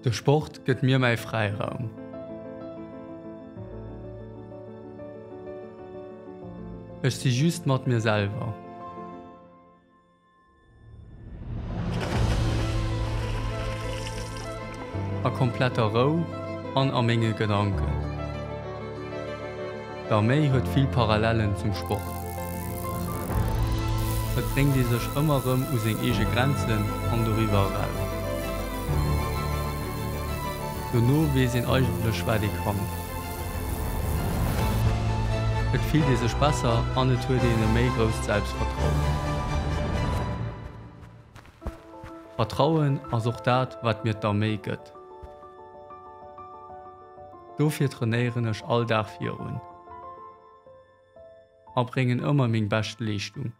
De Sport gëtt mir mäi Fräiraum. Ech si just mat mir selwer. A kompletter Rou an a menge Gedanken. D'Arméi huet vill Parallellen zum Sport. Et bréngt ee sech ëmmer rëm u seng eege Grenzen an doriwwer eraus. Dono weess een eigentlech wat ee kann. Et fillt ee sech besser an et huet een e méi grousst Selbstvertrauen. Vertrauen ass och dat wat mir d'Arméi gëtt. Dofir trainéieren ech all Dag virun a bréngen ëmmer meng bescht Leeschtung.